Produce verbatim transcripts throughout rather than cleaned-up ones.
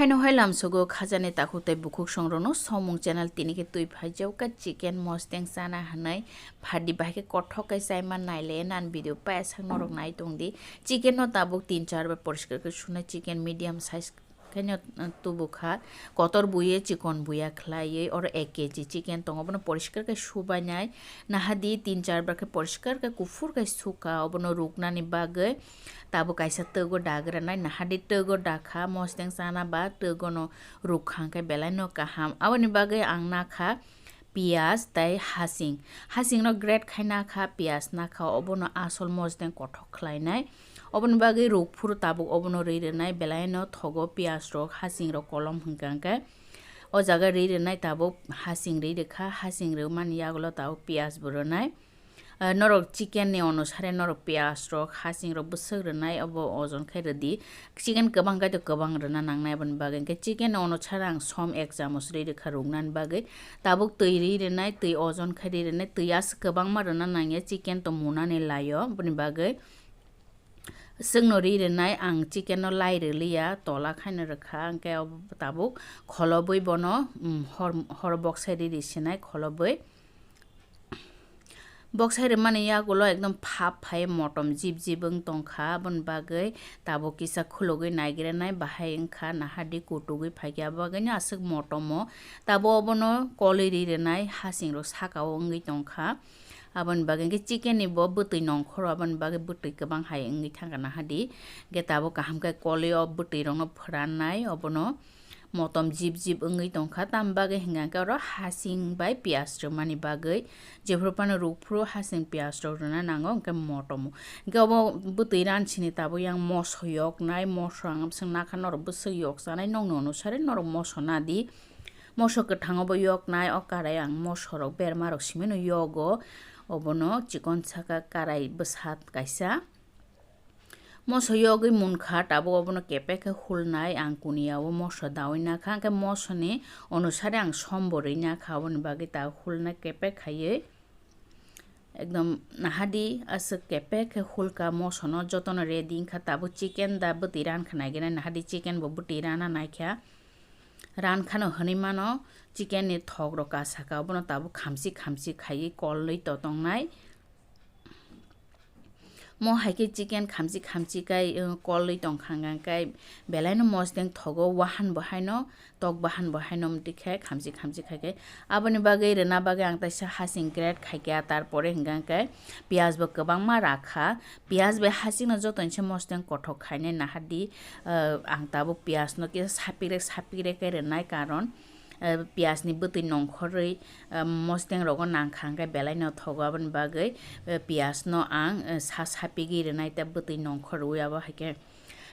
Haino hai lamsogo khajani takhuk tei bukhuk songrokno somung channel tini khe twi phaijak kha chicken mosteng chana hwnwi phardi bahai khe kothok khe chaima naile nan video paisa norok nai tongdi. Chicken no tabuk tin char bar poriskar khe sunai, chicken medium size khaino tubukha, kotor buye chikon buya khlaiwi oro ek K G chicken tongo, bono poriskar khe subainai, nahadi tin char bar khe poriskar khe kuphur khe sukha, obono ruknani bagwi tabuk kaisa twgo dagranai, nahadi twgo dakha, mosteng chana ba twgono rukha hwnkhe belaino kaham, aboni bagwi ang nakha piyaj tei hasing, hasingno grate khai nakha, piyaj nakha, obono asol mosteng kothok khlainai. Oboni bagwi rukphuru tabuk obono rwi rwnai, belaino thogo piyaj rok, hasing rok kolom hwnkha hwnkhe o jaga rwi rwnai, tabuk hasing rwi rwkha, hasing rwmani yagulo tabuk piyaj bo rwnai. Ah, norok chicken ni onusare norok piyaj rok, hasing rok bwswk rwnai, obo ojon khe rwdi. Chicken kwbang khe to kwbang rwna nangnai, aboni bagwi hwnkhe chicken ni onusare ang som ek chamoch rwi rwkha ruknani bagwi. Tabuk twi rwi rwnai, twi ojon khe rwi rwnai, twi aswk kwbangma rwna nangya, chicken to munani laio, boni bagwi. Chwngno ri rwnai ang chicken no lai rwliya, tola khaino rwkha, hwnkhe abo tabuk kholobwi bono, um, hor, hor boksa ri ri sinai kholobwi. Boksa rwmani yagulo ekdom phap phai motom jip jip wng tongkha, aboni bagwi tabuk kisa khulugwi naigra nai bahai wngkha, nahadi kutugwi phaikhe abo bagwino aswk motomo. Tabuk obono kolwi ri rwnai, hasing rok sakao wngwi tongkha. Aboni bagwi hwnkhe chicken ni bo bwtwi nongkhoro, aboni bagwi bwtwi kwbang hai wngwi thangkha nahadi. Hwnkhe tabuk kaham khe kolwi o bwtwi rokno phwrannai, obono motom jip jip wngwi tongkha. Tamni bagwi hwnkha hwnkhe oro hasing bai piyaj rwmani bagwi, jephuru phano rukphuru hasing piyaj rok rwna nango, hwnkhe motomo. Hwnkhe obo bwtwi ransini tabuk yang moso yoknai, moso ang bwswk nakha norok bwswk yok chanai, nokni onusare norok moso nadi. Moso kwthango bo yoknai, o karai ang moso rok berma rok simi no yogo, obono chikon saka karai bwsa kaisa. Moso yogwi munkha, tabuk obono kepek khe hulnai, ang kuniya o moso daui nakha, hwnkhe moso ni onusare ang som bo rwi nakha, aboni bagwi tabuk hulnai kepek khaiwi. Ekdom nahadi aswk kepek khe hulka mosono jotono ready wngkha, tabuk chicken da bwtwi rankha naigenai, nahadi chicken bo bwtwi rana naikha, rankhano hwnwi mano chicken ni thok rok kasaka, obono tabuk khamchi khamchi khaiwi kolwi totongnai. Mo hai khe chicken khamchi khamchi kai, uh, kolwi tongkha hwnkha khe belaino mosdeng thogo, wahan bo haino tok bahan bo haino mtwi khe khamchi khamchi khai khe. Aboni bagwi rwna bagwi ang taisa hasing grate khai kha, tarpore hwnkha khe piyaj bo kwbangma rakha. Piyaj bai hasing no joto ni se mosdeng kothok khainai nahadi, uh, ang tabuk piyaj no kisa sapikre sapikre khe rwnai, karon, uh, piyaj ni bwtwi nongkhorwi, uh, mosdeng rogo nangkha hwnkhe belai no thogo, aboni bagwi, uh, piyaj no ang, uh, sa sapigwi rwnai tei bwtwi nongkhorwi abo hai khe.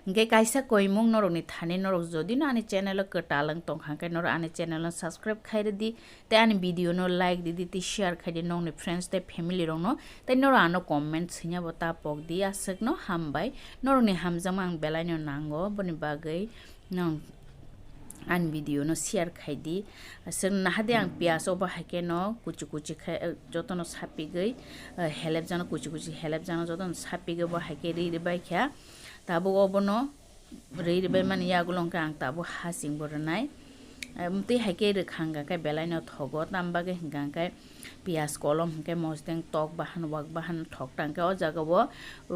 Hwnkhe kaisa koimung norokni thani, norok jodi no ani channel o kwtal wng tongkha hwnkhe norok ani channel no subscribe khai rwdi, tei ani video no like rwdi, tei share khai di nokni friends tei family rok no, tei norok ano comment swina bo ta pok di. Aswk no hambai, norokni hamjakma ang belai no nango, boni bagwi nong ani video no share khai di. Aswk nahadi ang piyaj o bo hai khe no kuchi kuchi khai, eh, joto no sapigwi, eh, helep jano kuchi kuchi helep jano joto no sapigwi bo hai khe ri rwbai kha. Tabuk obono rwi rwbai mani yagulo hwnkhe ang tabuk hasing bo rwnai. Eh, mtwi hai khe rwkha hwnkha khe belai no thogo, tam bagwi hwnkha hwnkhe piyaj kolom hwnkhe mosdeng tok bahan wak bahan thok tang khe o jaga o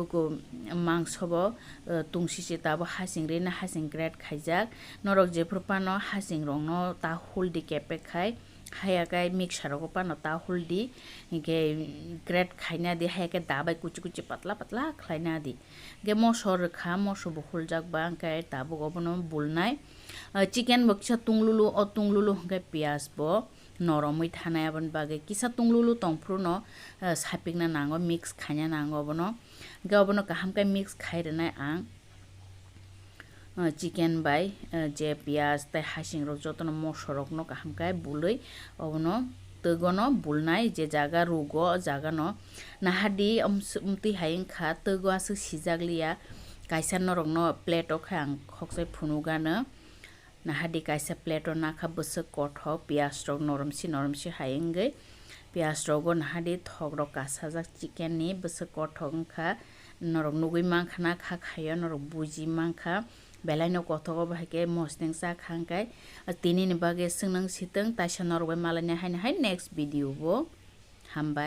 uku mangso bo, eh, tungsi se tabuk hasing rwi no hasing grate khaijak. Norok jephuru phano hasing rok no ta hul di kepek khai. Haya khe mixer rogo phano ta hul di, hinkhe grate khaina di, haya khe dabai kuchi kuchi patla patla khlaina di. Hinkhe moso rwkha, moso bo huljak ba, hinkhe tabuk obono bulnai. Ah, chicken bo kisa tunglulu, o tunglulu hinkhe piyaj bo noromwi thanai, aboni bagwi kisa tunglulu tongphuru no, ah, sapikna nango, mix khaina nango obono. Hinkhe obono kaham khe mix khai rwnai ang. Ah, chicken bai, ah, je piyaj tei hasing rok jotono moso rok no kaham khe bulwi obono twgo no bulnai, je jaga rugo o jaga no nahadi, um, s-, um, twi hai wngkha twgo aswk sijak liya, kaisa norok no plate o khe ang khokchai phunuk gana, nahadi kaisa plate o nakha bwswk kothok piyaj rok norom si norom si hai wngwi piyaj rogo nahadi thok rok kasajak chicken ni bwswk kothok wngkha. Norok nugwi mankha na kha khaio, norok buji mankha. Belai no kothogo bahai khe mosneng cha khang kai. Tini ni bagwi swngnang sitwng, taisa norok bai malaina haino hai next video bo. Hambai.